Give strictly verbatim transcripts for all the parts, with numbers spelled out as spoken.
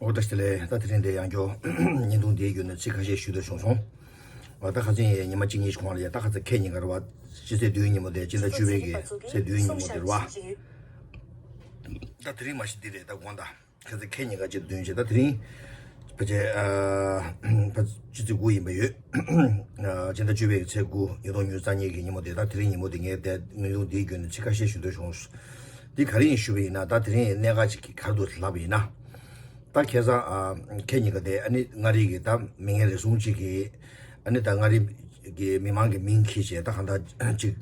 ཨོ་བཀྲ་ཤིས་བདེ་ལེགས། ད་དེ་རིང་འདིར་ཡང་བསྐྱར་བརྙན་ཐུང་འདིའི་བརྒྱུད་ནས་ཚིག་ཁ་ཤས་ཞུ་འདོད་བྱུང་སོང་། ཨ་ད་ཁ་སང་ཉི་མ་གཅིག་གཉིས་ཤིག་གོང་ལ་ཡ་ད་ཁ་སང་ཁེ་ཉིན་ག་རེ་བ། སྤྱི་ཚེས་བདུན་ཉིན་མོ་དེ་སྤྱི་ཟླ་བཅུ་པའི་གི་ཚེས་བདུན་ཉིན་མོ་དེ་རེད་བ། ད་དེ་རིང་མ་གཞི་འདི་རེད། ད་དགོངས་དག་ཁ་སང་ཁེ་ཉིན་ག་སྤྱི་ཟླ་བདུན་བྱས། ད་དེ་རིང་ཕལ་ཆེར་ཨ་ཕ་སྤྱི་ཚེས་དགུ་ཡིན་པ་ཡོད། ཨ་སྤྱི་ཟླ་བཅུ་པའི་གི་ཚེས་དགུ་ཉིས་སྟོང་ཉི་ཤུ་རྩ་གཉིས་ཀྱི་ཉིན་མོ་དེ། ད་དེ་རིང་ཉིན་མོ་དེ་ངས་དེ་དངོས་བྱུང་འདིའི་བརྒྱུད་ནས་ཚིག་ཁ་ཤས་ཞུ་འདོད་བྱུང་། འདི་ག་རེ་ཡིན་ཞུ་བ་ཡིན་ན། ད་དེ་རིང་གནད་འགག་ཅིག་ག་རེ་འདུག་ལབ་པ་ཡིན་ན། ད་ཁ་སང་ཨ་ཁེ་ཉིན་ག་དེ་ཨ་ནི་མངའ་རིས་ཀྱི་ད་མི་ངན་རེ་ཟུང་གཅིག་གིས་ཨ་ནི་ད་མངའ་རིས་ཀྱི་མི་མང་གི་མིང་འཁྱེར་བྱས། ད་གང་ལྟར་ཅིག་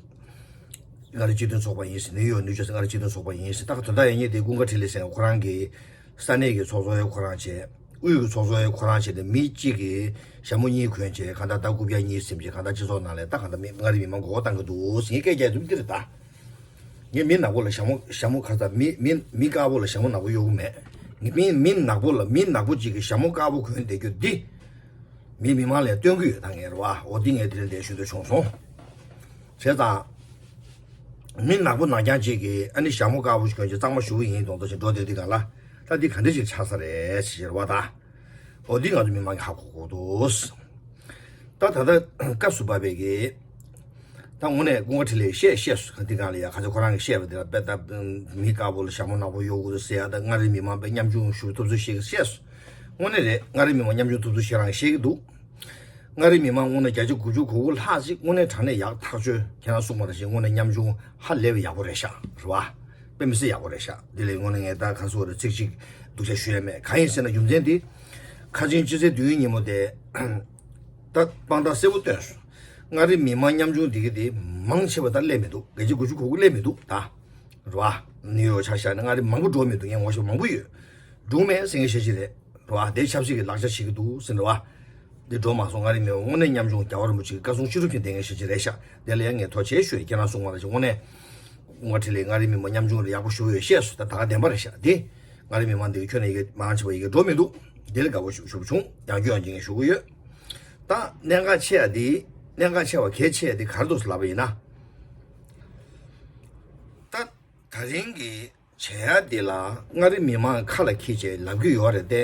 མངའ་རིས་སྤྱི་མཐུན་ཚོགས་པ་ཡིན་ཟེར། ནིའུ་ཡོག་ནིའུ་ཇར་སི་མངའ་རིས་སྤྱི་མཐུན་ཚོགས་པ་ཡིན་ཟེར། ད་དོན་དག་ཡིན་ངེས་དེ་ཀུན་དགའ་འཕྲིན་ལས་ཟེར་མཁན་ཁོ་རང་གིས་ས་གནས་ཀྱི་ཚོགས་གཙོ་ཡང་ཁོ་རང་བྱས། དབུས་ཀྱི་ཚོགས་གཙོ་ཡང་ཁོ་རང་བྱས་ཏེ། མི་གཅིག་གིས་ཞྭ་མོ་གཉིས་གོན་བྱས། གང་ལྟར་ད་རྐུབ་བཀྱག་གཉིས་ཟིན་བྱས། གང་ལྟར་སྤྱི་ཚོགས་ནང་ལ་ད་གང་ལྟར་མི་མངའ་རིས་མི་མང་མགོ་སྐོར་བཏང་གི་འདུག་ཟེར་སྐད་རྒྱག་དུས་འདི་རེད་ད། ངས་མི་ནག་པོ་ལ་ཞྭ་མོ་ཞྭ་མོ་ཁ་ཚ་མི་མི་མི་དཀར་པོ་ལ་ཞྭ་མོ་ནག་པོ་གཡོག་གི་མེད། ངས་མི་མི་ནག་པོ་ལ་མི་ནག་པོ་གཅིག་གིས་ཞྭ་མོ་དཀར་པོ་གོན་བསྡད་རྒྱུ་འདི་མི་མི་མང་ལ་སྟོན་གི་ཡོད་ད་ངས་རེད་བ། འོ་འདི་ངས་དེ་རིང་འདིར་ཞུ་འདོད་བྱུང་སོང་། བྱས་ཙང་མི་ནག་པོ་ནག་རྐྱང་གཅིག་གིས་ཨ་ནི་ཞྭ་མོ་དཀར་པོ་ཞིག་གོན་བྱས་གཙང་མ་ཞུ་གི་ཡིན་མདོག་མདོག་བྱས་འགྲོ་བསྡད་དུས་སྒང་ལ། ད་འདི་ག་འདྲ་ཞིག་ཆགས་ས་རེད་ཟེར་བ་ད། འོ་འདི་ང་ཚོ་མི་མང་གིས་ཧ་གོ་དགོས་འདུག་ད་ད་ལྟ་སྐབས་སུ་བབས་པའི་གི། ད་དངོས་གནས་ཀུན་དགའ་འཕྲིན་ལས་བཤད་བཤད་སོང་། འདི་སྒང་ལ་ཡ་ཁ་ཚ་ཁོ་རང་གིས་བཤད་པ་དེ་ལ་དཔེ་ད་མི་དཀར་པོ་ལ་ཞྭ་མོ་ནག་པོ་གཡོག་དགོས་འདུག་ཟེར་ཡ། ད་མངའ་རིས་མི་མང་དཔེ་མཉམ་ཆུང་ཞུ་ཐུབ་ཚོད་བཤད་གི་བཤད་སོང་། དངོས་གནས་རེད། མངའ་རིས་མི་མང་མཉམ་ཆུང་ཐུབ་ཚོད་བཤད་རང་བཤད་གི་འདུག་མངའ་རིས་མི་མང་དངོས་གནས་བརྒྱ་ཆ་དགུ་བཅུ་གོ་དགུ་ལྷག་ཅིག་དངོས་གནས་དྲང་གནས་ཡག་ཐག་ཆོད། ཁྱེད་རང་གསུངས་པ་ནང་བཞིན་དངོས་གནས་མཉམ་ཆུང་ཧ་ལས་པའི་ཡག་པོ་རེད་ཤག་རེད་བ། དཔེ་མི་སྲིད་ཡག་པོ་རེད་ཤག་འདི་ལས་དངོས་གནས་ངས་ད་ག་ཚོད་རེ་ཚིག་གཅིག་སྡུག་ཅག་ཞུ་ཡ་མེད། གང་ཡིན་ཟེར་ན་རྒྱུ་མཚན་འདི། ཁ་ཆེན་སྤྱི་ཚེས་བདུན་ཉིན་མོ་དེ། ད་དཔང་རྟགས་གསལ་པོ་བཏོན་སོང་། མངའ་རིས་མི་མང་མཉམ་ཆུང་འདི་ག་དེ་མང་ཆེ་བ་ད་སླེབས་མི་འདུག་བརྒྱ་ཆ་དགུ་བཅུ་གོ་དགུ་སླེབས་མི་འདུག་ད། རེད་བ། ནིའུ་ཡོག་ཆ་བཞག་ན་མངའ་རིས་མང་པོ་འགྲོ་མི་འདུག་ངས་ངོ་ཤེས་པ་མང་པོ་ཡོད། འགྲོ་མེད་ཟེར་མཁན་ཤ་ཤི་རེད། རེད་བ། དེ་ཆབ་སྲིད་ཀྱི་ལག་ཆ་བྱེད་ཀྱི་འདུག་ཟེར་རེད་བ། འདི་འགྲོ་མ་སོང་། མངའ་རིས་མི་མང་དངོས་གནས་མཉམ་ཆུང་རྒྱལ་བ་རིན་པོ་ཆེ་གི་བཀའ་གསུང་ཤེས་རབ་ཀྱི་བསྟེན་མཁན་ཤ་ཤི་རེད་ཤག་དེ་ལ་ཡང་ངས་ཐུགས་རྗེ་ཆེ་ཞུ་ཡ། ཁྱེད་རང་གསུངས་པ་ནང་བཞིན་དངོས་གནས་ཀུན་དགའ་འཕྲིན་ལས་མངའ་རིས་མི་མང་མཉམ་ཆུང་ལ་ཡག་པོ་ཞུ་ཡོད་བཤད་སོང་། ད་ད་ག་བདེན་པ་རེད་ཤག་དེ་མངའ་རིས་མི་མང་འདི་གི་ཁྱོན་ནས་ཡི་གེ་མང་ཆེ་བ་ཡི་གེ་འགྲོ་མི་འདུག་དེ་ལ་དགའ་པོ་ཞུ་ཞུ་བ་བྱུང་། ཡང་བསྐྱར་ཡང་བསྐྱར་ངས་ཞུ་གི་ཡོད། ད་གནད་འགག་ཆེ་ཡ་དེ། གནད་འགག་ཆེ་བ་གལ་ཆེ་ཡ་དེ་ག་རེ་འདུག་ཟེར་ལབ་པ་ཡིན་ན། ད་ད་རིང་གི་བྱེད་ཡ་དེ་ལ་མངའ་རིས་མི་མང་ཁ་ལ་འཁྱེར་བྱས་ལབ་ཀྱི་ཡོད་རེད་དེ།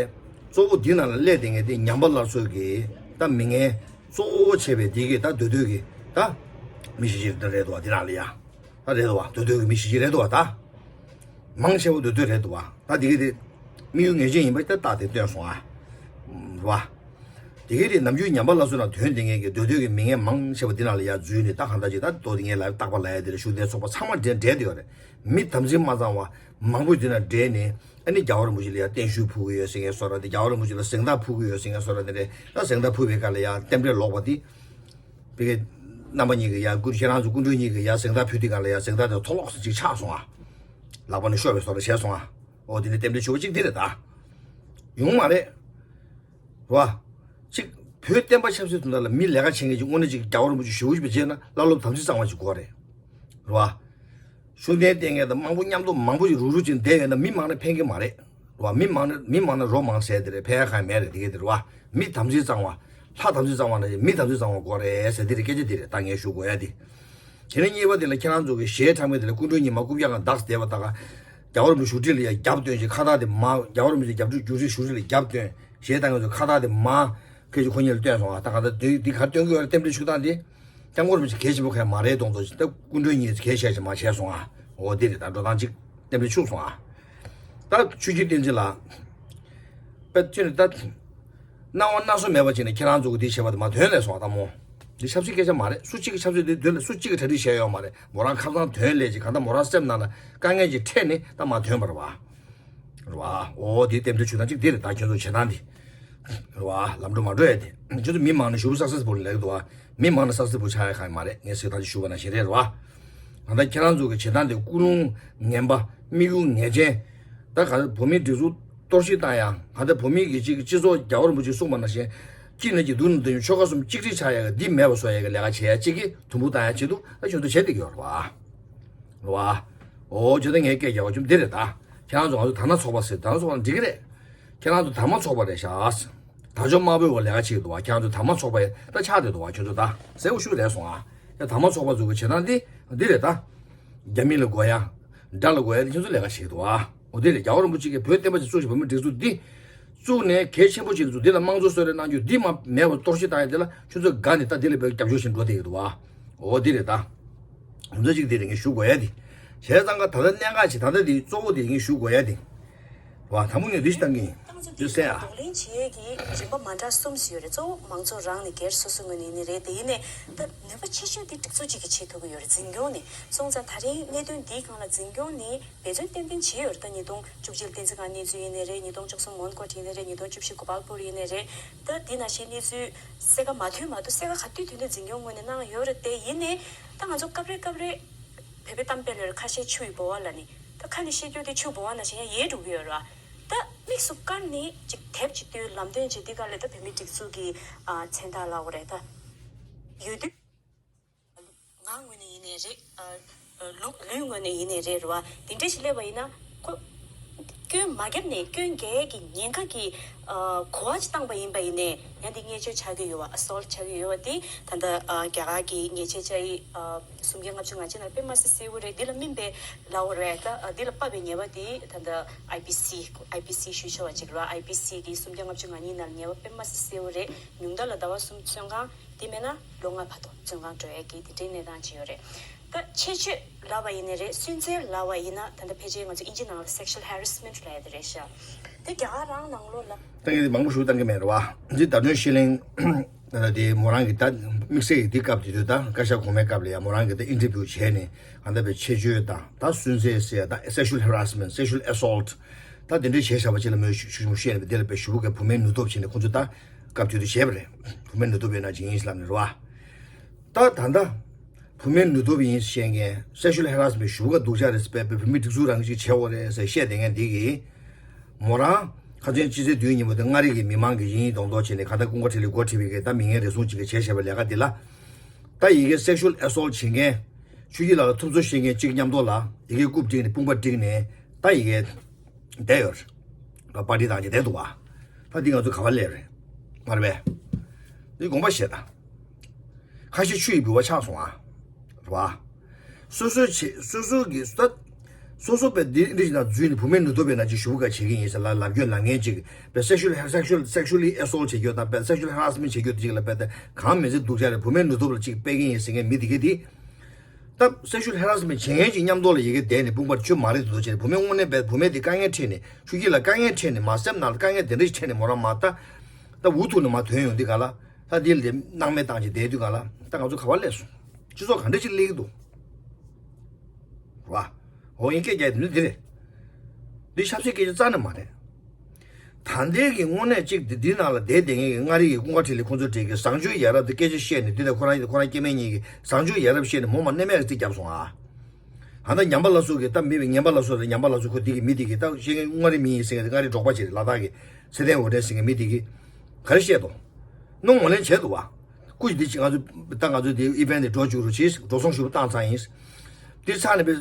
གཙོ་བོ་འདི་ནང་ལ་སླེབས་བསྡད་མཁན་དེ་ཉམས་པ་སླར་གསོ་གི་ད་མི་ངན་གཙོ་བོ་བྱས་པའི་འདི་གི་ད་འདོད་འདོད་ཀྱི་ད་མི་གཞི་གཅིག་ད་རེད་འདུག་བ། འདི་ནང་ལ་ཡ་ད་རེད་འདུག་བ། འདོད་འདོད་ཀྱི་མི་གཞི་གཅིག་རེད་འདུག་བ། ད་མང་ཆེ་བ་འདོད་འདོད་རེད་འདུག་བ། ད་འདི་གི་དེ་དམིགས་ཡུལ་ངེས་ཅན་ཡིན་པ་ད་རྟགས་དེ་སྟོན་སོང་ཨ། རེད་བ། དེ་གའི་རིགས་ནམ་རྒྱུན་ཉམས་པ་སླར་གསོ་ནང་དོན་དེ་ངེད་ཀྱི་འདོད་འདོད་ཀྱི་མི་ངན་མང་ཆེ་བ་འདི་ནང་ལ་ཡར་འཛུལ་ནས་ད་གང་ལྟར་ཅིག་ད་ལྟོ་དེ་ངས་ལབ་རྟག་པ་ལབ་ཡ་དེ་ལ་ཞུགས་དེ་ཚོགས་པ་ཚང་མ་འདྲེས་འདྲེས་དེ་ཡོད་རེད། མི་དམ་ཚིག་མ་གཙང་བ་མང་པོ་འདི་ནང་འདྲེས་ནས་ཨ་ནི་རྒྱལ་བ་རིན་པོ་ཆེ་ལ་ཡར་བརྟན་བཞུགས་ཕུལ་གི་ཡོད་ཟེར་མཁན་བཟོ་འདྲ་དེ། རྒྱལ་བ་རིན་པོ་ཆེ་ལ་གཟེངས་རྟགས་ཕུལ་གི་ཡོད་ཟེར་མཁན་བཟོ་འདྲ་དེ་འདྲས། ད་གཟེངས་རྟགས་ཕུལ་བའི་སྐབས་ལ་ཡར་རྟེན་འབྲེལ་ལོག་པ་དེ། བི་གེ་རྣམ་པ་གཉིས་ཀྱིས་ཡར་སྐུ་ཁྱེད་རང་ཚོ་སྐུ་མགྲོན་གཉིས་ཀྱིས་ཡར་གཟེངས་རྟགས་དེ་མཐོ་ལོག་ཅིག་ཆག་སོང་ཨ། ལག་པ་ནས་ཤོར་བའི་བཟོ་འདྲ་བྱས་སོང་ཨ། འོ་དེ་ནི་རྟེན་འབྲེལ་ཆུ་བོ་གཅིག་འདི་རེད་ད། ཡོང་མ་རེད། རེད་བ། གཅིག་བོད་བསྟན་པ་ཆབ་སྲིད་དོན་དག་ལ་མི་ལས་ཀ་བྱེད་མཁན་ཅིག་དངོས་གནས་ཅིག་རྒྱལ་བ་རིན་པོ་ཆེ་ཞུ་བ་ཞིག་བྱས་ན་བླ་སློབ་དམ་ཚིག་གཙང་བ་ཅིག་དགོས་རེད། རེད་བ། ཤུགས་ལྡན་བསྟེན་མཁན་དང་དམངས་པོ་མཉམ་དུ་མང་པོ་ཞིག་རུག་རུག་ཅིག་བསྡད་ཡོད་ན་མི་མང་ན་ཕན་གྱི་མ་རེད། རེད་བ། མི་མང་ན་མི་མང་ན་རོ་མང་ཟེར་དེ་རེད། ཕན་ཡ་གང་ཡང་མེད་རེད། དེ་ག་དེ་རེད་བ། མི་དམ་ཚིག་གཙང་བ། ལྷ་དམ་ཚིག་གཙང་བ་ན་མི་དམ་ཚིག་གཙང་བ་དགོས་རེད་ཟེར་དེ་རེད། སྐད་ཆ་དེ་རེད་ད་ངས་ཞུ་དགོས་ཡ་དེ། དེ་ནས་གཉིས་པ་དེ་ལ་ཁྱེད་རང་ཚོ་གི་གཞས་འཁྲབ་མཁན་དེ་ལ་སྐུ་མགྲོན་ཉི་མ་རྐུབ་བཀྱག་ནང་བདག་བསྡད་པ་ད་ག་རྒྱལ་བ་རིན་པོ་ཆེ་བཞུགས་ཁྲི་ལ་ཡ་རྒྱབ་སྟོན་ཞིག་ཁ་བཏགས་དེ་མ་རྒྱལ་བ་རིན་པོ་ཆེ་རྒྱབ་སྐྱོར་བཞུགས་ཁྲི་བཞུགས་ཁྲི་ལ་རྒྱབ་སྟོན། གཞས་བཏང་མཁན་ཚོ་ཁ་བཏགས་དེ་མ། ཁོས་ཀྱི་ཁོ་གཉིས་ལ་སྟོན་སོང་ཨ། ད་གང་ལྟར་དུས་འདི་གར་སྟོན་གྱི་ཡོད་རེད། རྟེན་འབྲེལ་ཆུ་སྟངས་འདི། སྐྱབས་མགོན་རིན་པོ་ཆེ་གལ་ཆེན་པོ་གང་ཡང་མ་རེད་མདོག་མདོག་ཅིག་ད་སྐུ་མགྲོན་གཉིས་གལ་ཆེ་ཆེ་མ་བྱས་སོང་ཨ། འོ་འདི་རེད། ད་འགྲོ་སྟངས་གཅིག་རྟེན་འབྲེལ་ཆུག་སོང་ཨ། ད་ཆོས་རྒྱལ་བསྟན་འཛིན་ལགས། དཔེ་ཁྱོད་ནི་ད། སྣང་བ་སྣ་ཚོགས་མེད་པ་ཅིག་ནས་ཁྱེད་རང་ཚོ་གི་འདི་བྱས་པ་དེ་མ་དོན་ལས་སོང་ཨ་ད་མོ། འདི་ཆབ་སྲིད་སྐད་ཆ་མ་རེད། སུ་གཅིག་གི་ཆབ་སྲིད་འདི་དོན་ལས་སུ་གཅིག་གི་གྲ་སྒྲིག་བྱས་ཡོད་མ་རེད། མོ་རང་ཁ་སང་དོན་ལས་ཅིག་གང་ལྟར་མོ་རང་སེམས་ནང་ལ་དཀའ་ངལ་ཅིག་འཕྲད་ནས་ད་མ་དོན་པ་རེད་བ། རེད་བ། འོ་དེ་རྟེན་འབྲེལ་ཆུ་སྟངས་གཅིག་འདི་རེད། ད་ཁྱོད་ཚོ་བྱེད་སྟངས་འདི། རེད་བ། ལམ་འགྲོ་མ་འགྲོ་ཡ་དེ། ཁྱོད་ཚོ་མི་མང་ནས་ཞུ་བ་སག་སེ་སི་ཕུལ་ལེགས་འདུག་བ། མི་མང་ནས་སག་སེ་སི་ཕུལ་ཆགས་ཡ་གང་ཡང་མ་རེད། ངས་ཟེར་ཐག་ཆོད་ཞུ་བ་ནང་བཞིན་རེད། རེད་བ། ང་ད་ཁྱེད་རང་ཚོ་གི་བྱེད་སྟངས་དེ་ཀུན་སློང་ངན་པ། དམིགས་ཡུལ་ངན་ཅན། ད་ག་བོད་མིའི་སྒྲིག་འཛུགས་གཏོར་བཤིག་བཏང་ཡ། ང་ད་བོད་མི་གི་གཅིག་གི་སྤྱི་ཚོགས་རྒྱལ་བ་རིན་པོ་ཆེས་གསུངས་པ་ནང་བཞིན། གཅིག་ནས་གཅིག་སྡུག་ནས་སྡུག་ཆོལ་ཁ་གསུམ་གཅིག་སྒྲིལ་ཆགས་ཡ་གི་འདི་མེད་པ་བཟོ་ཡ་གི་ལས་ཀ་བྱེད་ཡ་གཅིག་གི་དུམ་བུ་བཏང་ཡ་གཅིག་འདུག་ད་ཁྱོད་ཚོ་བྱེད་བསྡད་ཀྱི་ཡོད་རེད་བ། རེད་བ། འོ་བྱས་ཙང་ངས་སྐད་རྒྱག་པ་ཅུང་འདི་རེད་ད། ཁྱེད་རང་ཚོ་ང་ཚོ་དར་ནག་ཚོགས་པ་ཟེར། དར་ནག་ཚོགས་པ་འགྲིག་གི་རེད། ཁྱེད་རང་ཚོ་དར་དམར་ཚོགས་པ་རེད་ཤག་དར་ལྕོག་དམར་པོའི་འོག་ལས་ཀ་བྱེད་ཀྱི་འདུག་བ། ཁྱེད་རང་ཚོ་དར་དམར་ཚོགས་པ་ཡིན་ད་ཆགས་བསྡད་འདུག་བ། ཁྱོད་ཚོ་ད་གསལ་པོ་ཞུ་རེད་སོང་ཨ། ཡ་དར་དམར་ཚོགས་པ་ཚོ་གི་བྱེད་སྟངས་འདི་འདི་རེད་ད། རྒྱ་མི་ལ་དགོས་ཡ། དགྲ་ལ་དགོས་ཡ་དེ་ཁྱོད་ཚོ་ལས་ཀ་བྱེད་ཀྱི་འདུག་བ། འོ་དེ་རེད། རྒྱལ་བ་རིན་པོ་ཆེ་གིས་བོད་བསྟན་པ་ཅིག་གཙོ་བྱས་བོད་མི་སྒྲིག་འཛུགས་འདི། བཙུགས་ནས་གལ་ཆེན་པོ་ཅིག་བཙུགས། འདི་ལ་དམངས་གཙོ་གསོལ་རས་གནང་རྒྱུ་འདི་མ་མེད་པ་གཏོར་བཤིག་བཏང་ཡ་དེ་ལ་ཁྱོད་ཚོས་དགའ་ནས་ད་འདི་ལ་བོད་རྒྱབ་སྐྱོར་བྱེད་འགྲོ་བསྡད་ཡོད་འདུག་བ། འོ་འདི་རེད་ད། འོ་ཚོ་ཅིག་དེ་རེད། ངས་ཞུ་དགོས་ཡ་དེ། བྱས་ཙང་ཀ་ད་ལྟ་གནད་འགག་ཅིག་ད་ལྟ་དེ་གཙོ་བོ་དེ་ངས་ཞུ་དགོས་ཡ་དེ། བ་དང་པོ་ངས་འདི་ཞིག་བཏང་གི་ཡིན། ཏང་རྩ་འདི་འདི་གསན་ཨ། གདོང་ལེན་བྱེད་ཡས་ཀྱི་རིམ་པ་མ་འདྲ་གསུམ་ཞིག་ཡོད་རེད། གཙོ་བོ་མང་ཚོགས་རང་ནས་སྒེར་སོ་སོའི་ངོས་ནས་ཡིན་ནའི་རེད། དེ་ཡིན་ནའི་ད་ནུས་པ་ཆེ་ཤོས་དེ་སྒྲིག་འཛུགས་གཅིག་གིས་བྱེད་ཐུབ་ཀྱི་ཡོད་རེད། འཛིན་སྐྱོང་ནས་སོང་ཙང་ད་རིང་གནད་དོན་འདིའི་སྒང་ལ་འཛིན་སྐྱོང་ནས་འབད་བརྩོན་ཏན་ཏན་བྱས་ཡོད་རེད། ད་ཉིས་སྟོང་བཅུ་གཅིག་ལ་བསྟན་འཛིན་སྒང་གནས་ཚུལ་ཡིན་ནའི་རེད། ཉིས་སྟོང་བཅུ་གསུམ་མོན་གྷོ་ཡིན་ནའི་རེད། ཉིས་སྟོང་བཅུ་བཞི་གོ་པལ་པུར་ཡིན་ནའི་རེད། ད་འདི་ནང་བཞིན་གནས་ཚུལ་གསལ་ཁ་མ་ཐོན་མ་གཏོགས་གསལ་ཁ་ག་དུས་ཐོན་དུས་འཛིན་སྐྱོང་ངོས་ནས་གནང་ཡོད་རེད། དེ་ཡིན་ནའི་ད་ང་ཚོ་སྐབས་རེ་སྐབས་རེ་བོད་པའི་གཏམ་དཔེ་ལ་ཁ་བཤད་ཆུ་ཡི་ལྦུ་བ་ལབ་ནི། ད་ཁ་ནས་བཤད་རྒྱུ་དེ་ཆུ་ལྦུ་བ་ནང་བཞིན་ཡང་ཡལ་འགྲོ་གི་ཡོད་རེད་བ། ད་དམིགས་སུ་བཀར་ནས་ཅིག་དེབ་ཅིག་བཏོན། ལམ་སྟོན་ཅིག་འདི་ག་ལས་ད་བོད་མིའི་སྒྲིག་འཛུགས་ཀྱི་ཨ་མཚན་རྟགས་ལབ་དགོས་རེད་ད། ཡོད་དུས་ང་ངོས་ནས་ཡིན་ནའི་རེད། ཨ་ཨ་ལུག་ལུས་ངོས་ནས་ཡིན་ནའི་རེད་རེད་བ། དེ་འདྲ་ཞིག་སླེབས་པ་ཡིན་ན་ཁོ་སྐྱོན་མ་བརྒྱབ་ནས་སྐྱོན་འགེལ་གྱི་ཉེན་ཁ་གི་ཨ་གོ་བ་ཅིག་བཏང་པ་ཡིན་པ་ཡིན་ནའི་ཡང་དེ་ཉེས་ཆད་ཆགས་ཀྱི་ཡོད་བ། ཨ་སོལ་ཊི་ཆགས་ཀྱི་ཡོད་བ། དེ་ད་ལྟ་ཨ་རྒྱ་གར་གྱི་ཉེས་ཆད་བཅའ་ཡིག་ཨ་སུམ་བརྒྱ་ལྔ་བཅུ་ང་གཅིག་ནང་དཔེ་མ་སྲིད་གསལ་པོ་རེད། འདི་ལ་སྨིན་པའི་ལའོ་རེད་ད། འདི་ལ་དཔག་པའི་ཉེས་པ་དེ་ད་ལྟ་ཨའི་པི་སི། ཨའི་པི་སི་ཞུ་ཆོག་པ་ཅིག་རེད། ཨའི་པི་སི་གི་སུམ་བརྒྱ་ལྔ་བཅུ་ང་གཉིས་ནང་ཉེས་པ་དཔེ་མ་སྲིད་གསལ་པོ་རེད། ཉུང་མཐའ་ལ་ཟླ་བ་གསུམ་བཙོན་ཁང་། དེ་མེད་ན་ལོ་ལྔ་བར་དུ་བཙོན་ཁང་འགྲོ་ཡས་ཀྱི་དེ་འདྲའི་གནས་སྟངས་ཅིག་ཡོད་རེད། ད་ཁྱད་ཆོས་ལབ་པ་ཡིན་ནའི་རེད། སུན་གཙེར་ལབ་པ་ཡིན་ན་ད་ལྟ་ཕལ་ཆེར་ང་ཚོ་ཨིན་ཇི་ནང་ལ་sexual harassment ལབ་ཡ་དེ་རེད་ཤག་དེ་རྒྱ་གར་རང་ནང་ལོགས་ལ། ད་ངས་དེ་མང་པོ་ཞུ་བཏང་གི་མེད་རེད་བ། འདི་ཟླ་སྒྲོན་ཤེས་གླིང་། ད་ལྟ་དེ་མོ་རང་གི་ད་དམིགས་བསལ་གྱི་དེ་སྐབས་དེ་དུས་ད་བཀའ་ཤག་གོང་མའི་སྐབས་ལ་ཡ་མོ་རང་གི་ད་ཨིན་ཊར་བིའུ་བྱས་ནས་གང་ལྟར་བའི་ཆེད་བརྗོད་དང་ད་སུན་གཙེར་ཟེར་ཡ་ད་sexual harassment, sexual assault ད་དེ་འདྲའི་བྱས་བཞག་པ་ཅིག་ལ་མོས་ཞུ་ཞུ་ཞུ་བཤད་ནས་དེ་ལ་དཔེ་ཞུ་བོ་གའི་བུད་མེད་ནུས་སྟོབས་བྱས་ནས་ཁོང་ཚོ་ད་སྐབས་དེ་དུས་བྱས་པ་རེད། བུད་མེད་ནུས་སྟོབས་ཡོད་ན་ཇི་ཡིན་ལབ་ནས་རེད་བ། ད་ད་ལྟ་བུད་མེད་ནུས་སྟོབས་ཡིན་བཤད་མཁན་sexual harassment ཞུ་བོ་ག་སྡུག་ཅག་རེད་ཟེར་བས་བུད་མེད་སྒྲིག་འཛུགས་རང་གིས་ཅིག་བྱས་འོ་རེད་ཟེར་བཤད་བསྡད་མཁན་འདི་གིས། མོ་རང་ཁ་སང་སྤྱི་ཚེས་བདུན་ཉིན་མོ་དེ་མངའ་རིས་ཀྱི་མི་མང་གི་ཡིན་ཡིན་མདོག་མདོག་བྱས་ནས་གང་ལྟར་ཀུན་དགའ་འཕྲིན་ལས་འགོ་ཁྲིད་པའི་གི་ད་མི་ངན་རེ་ཟུང་ཅིག་གིས་བྱས་བཞག་པའི་ལས་ཀ་འདི་ལ། ད་ཡི་གེ་sexual assault བྱེད་མཁན་ཆོས་སྐྱིད་ལགས་ལ་ཐུབ་ཚོད་བཤད་མཁན་གཅིག་མཉམ་དུ་ལ་ཡི་གེ་རྐུབ་བསྒྲིགས་ནས་དཔུང་པ་བསྒྲིགས་ནས་ད་ཡི་གེ་བསྡད་ཡོད་རེད། པར་ཊི་བཏང་བྱས་བསྡད་འདུག་བ། ད་འདི་ང་ཚོ་ག་བ་སླེབས་རེད། མ་རེད་པས། འདི་དགོངས་པ་བཞེས་དང་། ཁ་ཤས་ཆུ་ཡི་ལྦུ་བ་ཆགས་སོང་ཨ། རེད་བ། སོ་སོའི་ཆེད་སོ་སོ་གི་ད། སོ་སོ་པའི་འདི་འདི་ཞིག་ན་འཛུལ་ནས་བུད་མེད་ནུས་སྟོབས་པའི་ནང་ཅིག་ཞུ་བ་ག་བྱེད་ཀྱི་ཡིན་ཟེར་ལ་ལབ་སྐྱོན་ལབ་མཁན་ཅིག་པའི་sexual sexual sexually assault བྱེད་རྒྱུ་དང་པའི་sexual harassment བྱེད་རྒྱུ་དེ་ཅིག་ལ་པའི་ད་གང་མི་ཚེ་སྡུག་ཅག་རེད། བུད་མེད་ནུས་སྟོབས་ལ་ཅིག་སྤེལ་གྱི་ཡིན་ཟེར་མཁན་མི་དེ་གས་དེ། ད་sexual harassment བྱེད་མཁན་ཅིག་མཉམ་དུ་ལ་ཡི་གེ་བསྡད་ནས་དཔུང་པར་ཆུ་མ་རེད་འདུག་བྱས་ནས་བུད་མེད་དངོས་གནས་པའི་བུད་མེད་དེ་དཀའ་ངལ་འཕྲད་ནས་ཆུ་སྐྱིད་ལ་དཀའ་ངལ་འཕྲད་ནས་མ་སེམས་ནང་ལ་དཀའ་ངལ་དེ་འདྲ་ཞིག་འཕྲད་ནས་མོ་རང་མ་ད་ད་འུ་ཐུག་ནས་མ་ཐོན་ཡོང་དུས་ག་ལ། ད་འདི་ལ་དེ་སྣང་མེད་བཏང་བྱས་བསྡད་དུས་ག་ལ་ད་ང་ཚོ་ག་བ་སླེབས་སོང་། སྤྱི་ཚོགས་ག་འདྲ་ཅིག་སླེབས་ཀྱི་འདུག་རེད་བ། འོ་ཡིན་སྐད་རྒྱག་དེ་ནི་འདི་རེད། འདི་ཆབ་སྲིད་སྐད་ཆ་རྩ་ནས་མ་རེད། ད་ལྟའི་གི་དངོས་གནས་གཅིག་འདི་འདི་ནང་ལ་བསྡད་བསྡད་མཁན་གྱི་མངའ་རིས་ཀྱི་ཀུན་དགའ་འཕྲིན་ལས་ཁོང་ཚོ་གྲས་ཀྱི་བཟང་སྤྱོད་ཡ་རབས་དེ་སྐད་ཆ་བཤད་ནས་འདི་ལ་ཁོ་རང་ཁོ་རང་སྐྱེ་དམན་གཉིས་ཀྱི་བཟང་སྤྱོད་ཡ་རབས་བཤད་ནས་མོ་མ་གནས་མེད་རྩིས་བརྒྱབ་སོང་ཨ། ད་ལྟ་ཉམས་པ་སླར་གསོ་གི་ད་མི་བའི་ངན་པ་སླར་གསོ་རེད། ཉམས་པ་སླར་གསོ་ཁོ་འདི་གི་མི་འདི་གི་ད་བཤད་མཁན་མངའ་རིས་མི་ཡིན་ཟེར་མཁན་དེ་མངའ་རིས་འབྲོག་པ་ཅིག་རེད། ལ་དྭགས་ཀྱི་ཚེ་བརྟན་འོ་བྲལ་ཟེར་མཁན་མི་འདི་གི་ག་རེ་བཤད་དོ། ནོ་ངོ་ལེན་བྱས་འདུག་བ། སྐུ་འདི་ཅིག་ང་ཚོ་ད་ང་ཚོ་འདི་ཨི་བན་འདི་འགྲོ་བཅུག་རོགས་གྱིས་འགྲོ་སོང་ཞུ་བཏང་ཚར་ཡིན། འདི་ཚར་ནས་པའི་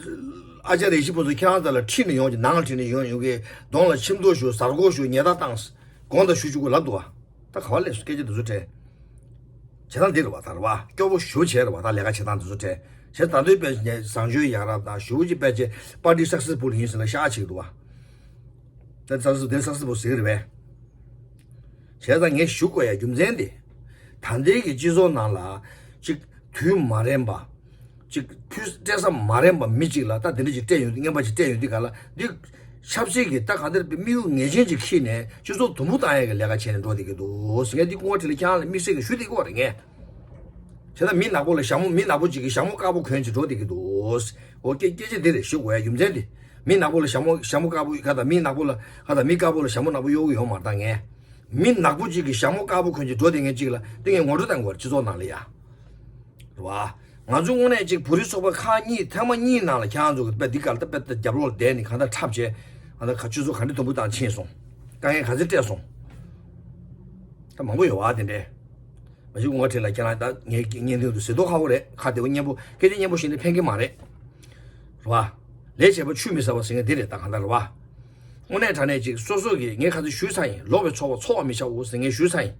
ཨ་ཅག་རེ་ཞིག་པོ་ཚོ་ཁྱེད་རང་ཚོ་ལ་ཁྲིད་ནས་ཡོང་གི་ནང་ལ་ཁྲིད་ནས་ཡོང་ཡོང་གི་གདོང་ལ་ཆིམ་ཐོ་ཞུ་ཟ་རྒོ་ཞུ་ཉལ་ཐ་བཏང་། དགོངས་དག་ཞུ་བཅུག་གོ་ལབ་འདུག་བ། ད་ག་བ་ལས་སུ་སྐད་ཆ་འདི་ཚོ་དྲན། བྱེད་སྟངས་འདི་རེད་བ་ད་རེད་བ་སྐྱོ་བོ་ཞུ་བྱས་རེད་བ་ད་ལས་ཀ་བྱེད་སྟངས་འདི་ཚོ་དྲན། བྱས་ད་འདོད་པའི་བཟང་སྤྱོད་ཡ་རབས་དང་ཞུ་བོ་ཅིག་པས་ཅེ་པར་ཊི་སག་སེ་སི་ཕུལ་ཡིན་ཟེར་ལ་ཤག་བྱེད་འདུག་བ། ད་སག་སེ་སི་དེ་སག་སེ་སི་ཕུལ་ཟེར་གི་རེད་བས། བྱས་ཙང་ངས་ཞུ་དགོས་ཡ་རྒྱུ་མཚན་དེ། ད་ལྟའི་གི་སྤྱི་ཚོགས་ནང་ལ་ཅིག་དུས་མ་རན་པ། ཅིག་དུས་སྤྲད་ས་མ་རན་པ་མི་ཅིག་ལ་ད་དེ་འདྲ་ཅིག་སྤྲད་ཡོང་དུས་རྔན་པ་ཅིག་སྤྲད་ཡོང་དུས་ག་ལ་འདི། ཆབ་སྲིད་ཀྱི་ད་ག་འདིར་དམིགས་ཡུལ་ངེས་ཅན་ཅིག་ཁྱེར་ནས་སྤྱི་ཚོགས་དུམ་བུ་བཏང་ཡ་གི་ལས་ཀ་བྱས་ནས་འགྲོ་བསྡད་ཀྱི་འདུག་ཟེར་ངས་འདི་སྐུ་ངོ་ཁྲིད་ལ་ཁྱེད་རང་ལ་དམིགས་བསལ་གྱི་ཞུ་བསྡད་ཀྱི་ཡོད་རེད་ངས། བྱས་ན་མི་ནག་པོ་ལ་ཞྭ་མོ་མི་ནག་པོ་ཅིག་གིས་ཞྭ་མོ་དཀར་པོ་གོན་ཅིག་འགྲོ་བསྡད་ཀྱི་འདུག་འོ་སྐད་སྐད་ཆ་འདི་རེད་ཞུ་དགོས་ཡ་རྒྱུ་མཚན་འདི། མི་ནག་པོ་ལ་ཞྭ་མོ་ཞྭ་མོ་དཀར་པོ་ག་ད་མི་ནག་པོ་ལ་ག་ད་མི་དཀར་པོ་ལ་ཞྭ་མོ་ནག་པོ་གཡོག་གི་ཡོད་མ་རེད་ད་ངས། མི་ནག་པོ་ཅིག་གིས་ཞྭ་མོ་དཀར་པོ་གོན་ཅིག་འགྲོ་བསྡད་མཁན་ཅིག་ལ་འདི་ངས་ངོ་སྤྲོད་བཏང་དགོས་རེད་སྤྱི་ཚོགས་ནང་ལ་ཡ། རེད་བ། ང་ཚོ་དངོས་གནས་ཅིག་བོད་རིགས་ཚོགས་པ་ཁག་གཉིས་ཐེངས་མ་གཉིས་ནང་ལ་ཁྱེད་རང་ཚོ་གི་དཔེ་འདི་ག་ལ་ད་དཔེ་ད་རྒྱབ་ལོགས་ལ་བསྡད་ནས་གང་ལྟར་འཁྲབ་བྱས་ང་ད་ག་ཆུ་ཚོད་ག་འདྲ་དུམ་བུ་བཏང་ཕྱིན་སོང་། དཀའ་ངལ་ག་ཚོད་སྤྲད་སོང་། ད་མང་པོ་ཡོད་བ་དེ་འདྲས། མ་གཞི་ངོ་ཁྲིད་ལ་ཁྱེད་རང་ད་ངའི་བརྙན་ཐུང་དུ་ཟེར་མདོག་ཁ་པོ་རེད། ཁ་བདེ་པོ་སྙན་པོ་སྐད་ཆ་སྙན་པོ་བཤད་ནས་ཕན་གི་མ་རེད། རེད་བ། ལས་བྱེད་པ་ཆུད་མི་ཟ་བ་ཟེར་མཁན་འདི་རེད་ད་གང་ལྟར་རེད་བ། དངོས་གནས་དྲང་གནས་ཅིག་སོ་སོ་གིས་ངས་ག་ཚོད་ཞུས་ཚར་ཡིན། ལོག་པའི་ཚོགས་པ་འཚོགས་པ་མི་བྱའོ་ཟེར་ངས་ཞུས་ཚར་ཡིན།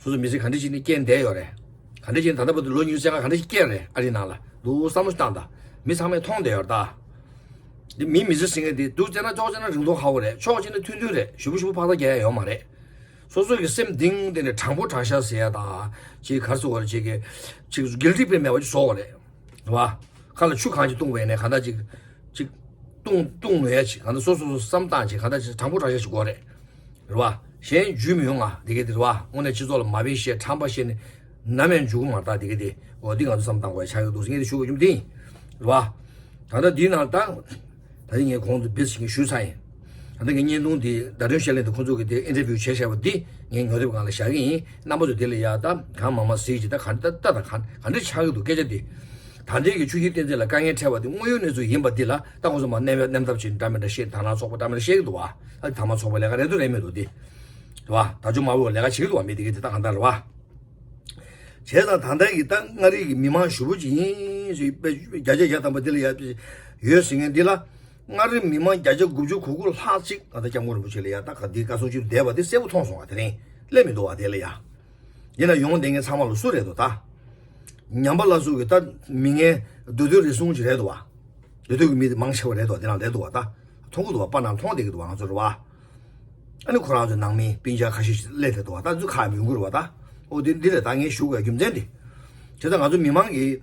སོ་སོ་མི་ཚེ་ག་འདྲ་ཞིག་ནས་སྐྱེལ་བསྡད་ཡོད་རེད། ག་འདྲ་ཞིག་ནས་ད་ལྟ་བར་དུ་ལོ་ཉི་ཤུ་རྩ་ལྔ་ག་འདྲ་ཞིག་སྐྱེལ་རེད་ཨ་རི་ནང་ལ་འདུག་བསམ་བློ་བཏང་དང་མི་ཚང་མས་མཐོང་བསྡད་ཡོད་རེད་ད། འདི་མི་མི་ཚེ་ཟེར་མཁན་འདི་སྡུག་ཙེ་ན་ཅོག་ཙེ་ན་རིང་ཐུང་ཧ་གོ་རེད། ཆོག་ཅེ་ན་ཐུང་ཐུང་རེད། ཞུ་བུ་ཞུ་བུ་ཕག་ད་རྒྱག་ཡ་ཡོད་མ་རེད། སོ་སོ་གི་སེམས་གཏིང་དེ་ནས་དྲང་པོ་དྲང་བཞག་ཟེར་ཡ་དང་། ཅིག་གར་སོ་བར་ཅིག་གི་ཅིག་གིལ་ཊི་པི་མེད་པ་ཅིག་བཟོ་བ་རེད། རེད་བ། ཁ་ལ་ཆུ་གང་ཅིག་བཏུང་བས་ནས་གང་ལྟར་ཅིག་ཅིག་བཏུང་བཏུང་ནུས་ཡ་ཅིག་གང་ལྟར་སོ་སོ་སོ་བསམ་སྟངས་ཅིག་གང་ལྟར་ཅིག་དྲང་པོ་དྲང་བཞག་ཅིག་དགོས་རེད། རེད་བ། གཞན་འཇུས་མི་ཡོང་ང་དེ་གས་དེ་རེད་བ། དངོས་གནས་སྤྱི་ཚོགས་ལ་མ་དཔེ་བཤད་ཁྲམ་པ་བཤད་ནས་ནམ་ཡང་འཇུ་གི་མ་རེད་ད། དེ་གས་དེ་འོ་འདི་ང་ཚོ་བསམ་བཏང་དགོས་ཡ་ཆགས་ཀྱི་འདུག་ཟེར་ངས་དེ་ཞུ་དགོས་རྒྱུ་དེ་ཡིན། རེད་བ། ད་ལྟ་འདིའི་ནང་ད་ད་རིང་ངས་གོང་དུ་བེད་ཞིག་ཞུས་ཚར་ཡིན། ད་ལྟ་ངས་བརྙན་ཐུང་འདི་ཟླ་སྒྲོན་བཤད་ལེན་དུ་ཁོང་ཚོ་གི་དེ་ཨིན་ཊར་བིའུ་བྱས་བཞག་པ་འདི་ངས་ངོ་དེབ་སྒང་ལ་བཞག་གི་ཡིན། རྣམ་པ་ཚོ་དེ་ལ་ཡ་ད་གང་མང་མང་གཟིགས་ཀྱི་ད་ག་ད་ད་ད་གང་ག་འདྲ་ཆགས་ཀྱི་འདུག་སྐད་ཆ་འདི། ད་ལྟའི་གི་ཆུ་བཞི་བསྟན་འཛིན་ལ་དཀའ་ངལ་འཕྲད་པ་འདི་དངོས་ཡོད་གནས་ཚུལ་ཡིན་པ་འདི་ལ་ད་ཁོང་ཚོ་མ་གནས་གནས་ཐབས་བྱེད་འདྲ་མི་འདྲ་བཤད་དང་ན་ཚོགས་པ་འདྲ་མི་འདྲ་བཤད་ཀྱི་འདུག་བ། ད་དང་མ་ཚོགས་པ་ལས་ཀ་རེད་འདུག་རེད་མི་འདུག་འདི། རེད་བ། ད་ཅུང་མ་འོས་ལས་ཀ་བྱེད་ཀྱི་འདུག་བ། མི་འདི་གི་འདི་ད་གང་ལྟར་རེད་བ། བྱས་ཙང་ད་ལྟ་གི་ད་མངའ་རིས་ཀྱི་མི་མང་ཞུ་བོ་ཅིག་ཡིན་ཞེས་དཔེ་བརྒྱ་ཆ་བརྒྱ་ཐམ་པ་འདི་ལ་ཡ་ཡོད་ཟེར་མཁན་འདི་ལ། མངའ་རིས་མི་མང་བརྒྱ་ཆ་དགུ་བཅུ་གོ་དགུ་ལྷག་ཅིག་ད་ལྟ་སྐྱབས་མགོན་རིན་པོ་ཆེ་ལ་ཡ་ད་ག་འདི་བཀའ་གསུང་ཞུས་བསྡད་པ་འདི་གསལ་པོ་མཐོང་སོང་བ། དེ་རིང་སླེབས་མི་འདུག་བ་དེ་ལ་ཡ། ཡིན་ན་ཡོང་བསྡད་མཁན་ཚང་མ་ལ་སུ་རེད་འདུག་ད། ཉམས་པ་སླར་གསོ་གི་ད་མི་ངན་མདོ་སྟོད་རེ་ཟུང་ཅིག་རེད་འདུག་བ། མདོ་སྟོད་ཀྱི་མི་དེ་མང་ཆེ་བ་རེད་འདུག་བ། དེ་རང་རེད་འདུག་བ། ད་མཐོང་གི་འདུག་བ། པ་ནང་མཐོང་བསྡད་ཀྱི་འདུག་བ། ང་ཚོ་རེད་བ། ཨ་ནི་ཁོ་རང་ཚོའི་ནང་མི་སྤུན་ཀྱག་ཁ་ཤས་ཤིག་སླེབས་བསྡད་འདུག་བ། ད་ཚོ་ཁ་ཡོང་གི་རེད་བ། ད་ཨོ་དེ་འདི་རེད། ད་ངས་ཞུ་དགོས་རྒྱུ་མཚན་དེ། བྱས་ཙང་ང་ཚོ་མི་མང་གིས་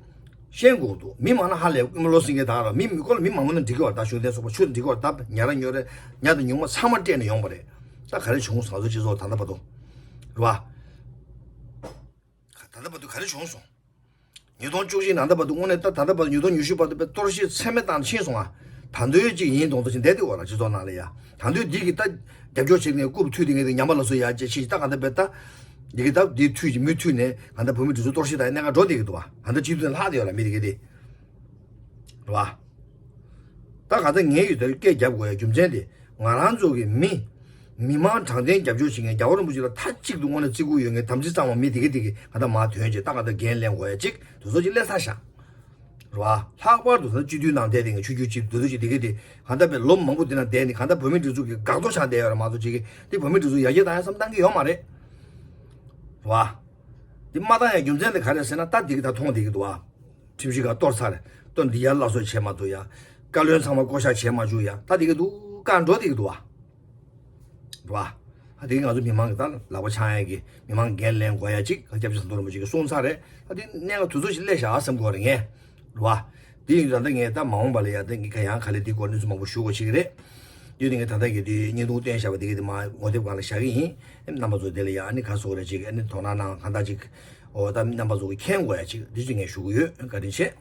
ཤེས་དགོས་འདུག་མི་མང་ན་ཧ་ལས་ཨེ་མ་བློ་སེང་གེ་ད་ར་མི་མི་སྐོར་ལ་མི་མང་པོ་ན་འགྲིག་གི་བ། ད་གཞུང་འབྲེལ་ཚོགས་པ་ཆུ་འགྲིག་གི་བ། ད་ཉ་ར་ཉོ་ར་ཉ་དང་ཉུང་མ་ཚང་མ་སྤྲད་ནས་ཡོང་བ་རེད། ད་ག་རེ་བྱུང་སོང་། ང་ཚོ་སྤྱི་ཚོགས་ད་ལྟ་བར་དུ་རེད་བ། ད་ལྟ་བར་དུ་ག་རེ་བྱུང་སོང་། ཉིས་སྟོང་བཅུ་གཅིག་ནང་ད་བར་དུ་དངོས་གནས་ད་ད་ལྟ་བར་དུ་ཉིས་སྟོང་ཉི་ཤུ་བར་དུ་དཔེ་གཏོར་བཤིག་ཚད་མེད་བཏང་ཕྱིན་སོང་ང་། ད་འདོད་ཅིག་ཡིན་མདོག་མདོག་ཅིག་བསྡད་དེ་འོ་ལ་སྤྱི་ཚོགས་ནང་ལ་ཡ། ད་འདོད་འདི་གི་ད་རྒྱབ་སྐྱོར་བྱེད་མཁན་རྐུབ་མཐུད་དེ་ངས་དེ་ཉམས་པ་ལ་སོ་ཡ་ཅེས་ཕྱིན་ད་ག་ད་བེ་ད། འདི་གི་ད་འདི་མཐུད་ཀྱི་མི་མཐུད་ནས་ག་ད་བོད་མི་འདི་ཚོ་གཏོར་བཤིག་ད་གནད་འགག་འགྲོ་བསྡད་ཀྱི་འདུག་བ། ག་ད་སྤྱི་འཐུས་ལྷག་བསྡད་ཡོད་ལ་མི་དེ་གི་དེ། རེད་བ། ད་ག་ད་ངས་ཡོད་དེར་སྐད་རྒྱབ་དགོས་ཡ་རྒྱུ་མཚན་དེ། ང་རང་ཚོ་གི་མི། མི་མང་དྲང་བདེན་རྒྱབ་སྐྱོར་བྱེད་མཁན་རྒྱལ་བ་རིན་པོ་ཆེ་ལ་མཐའ་གཅིག་ཏུ་དངོས་གནས་བརྩི་བཀུར་ཡོད་མཁན་དམ་ཚིག་གཙང་མ་མི་དེ་གི་དེ་གི་ག་ད་མར་ཐོན་རྗེས་ད་ག་ད་འགན་ལེན་དགོས་ཡ་གཅིག་དེ་ཚོ་གཅིག་སླེབས་ཚར་ཤག་རེད་བ། ལྷག་པར་དུ་ད་སྤྱི་འཐུས་ནང་བསྡད་དེ་ངས་ཆུ་རྒྱུས་གཅིག་དེ་ཚོ་གཅིག་དེ་གི་དེ་ག་ད་པའི་ལོ་མང་པོ་དེ་ནང་བསྡད་ནས་ག་ད་བོད་མི་སྒྲིག་འཛུགས་ཀྱི་འགག་ཐོག་ཆགས་བསྡད་ཡོད་རེད་མ་གཏོགས་གཅིག་གི་དེ་བོད་མི་སྒྲིག་འཛུགས་ཡར་རྒྱས་བཏང་ཡ་བསམ་བཏང་གི་ཡོད་མ་རེད། རེད་བ། དེ་མ་བཏང་ཡ་རྒྱུ་མཚན་དེ་ག་རེ་ཟེར་ན་ད་དེ་གི་ད་མཐོང་བསྡད་ཀྱི་འདུག་བ། ཁྲིམས་ཞིབ་ཁང་གཏོར་ཚར་རེད། གཏོར་འདི་ཡར་སླར་གསོ་བྱས་མ་ཐུབ་ཡ། བཀའ་བློན་ཚང་མ་བསྐོ་བཞག་བྱས་མ་བཅུག་ཡ། ད་དེ་གི་འདུག་བཀའ་འགྲོ་དེ་གི་འདུག་བ། རེད་བ། ད་དེ་གི་ང་ཚོ་མི་མང་གི་ད་ལག་པ་འཆང་ཡ་གི་མི་མང་འགན་ལེན་དགོས་ཡ་གཅིག་སྐྱབས་རྗེ་ཟམ་གདོང་རིན་པོ་ཆེ་གི་གསུངས་ཚར་རེད། ད་དེ་གནད་འགག་དུས་ཚོད་ཞིག་སླེབས་བཞག་བསམ་གི་ཡོད་རེད་ངས། རེད་བ། དེ་ཡིན་ད་ལྟ་ངས་ད་མ་འོངས་པ་ལ་ཡ་ད་ངས་ཁ་ཡང་ག་ལེ་དེ་སྐོར་གནས་ཚུལ་མང་པོ་ཞུ་དགོས་ཤིག་རེད། དེ་ཡིན་ངས་ད་ལྟ་གི་དེ་བརྙན་ཐུང་བསྟན་བཞག་པ་དེ་གི་དེ་མ་ངོ་དེབ་སྒང་ལ་བཞག་གི་ཡིན། རྣམ་པ་ཚོ་དེ་ལ་ཡ་ཨ་ནི་ག་སོགས་རེ་ཅིག་ཨ་ནི་དོ་སྣང་གནང་གང་ལྟར་ཅིག་འོ་ད་རྣམ་པ་ཚོ་གི་མཁྱེན་དགོས་ཡ་ཅིག་འདི་ཅིག་ངས་ཞུ་གི་ཡོད། བཀའ་དྲིན་ཆེ།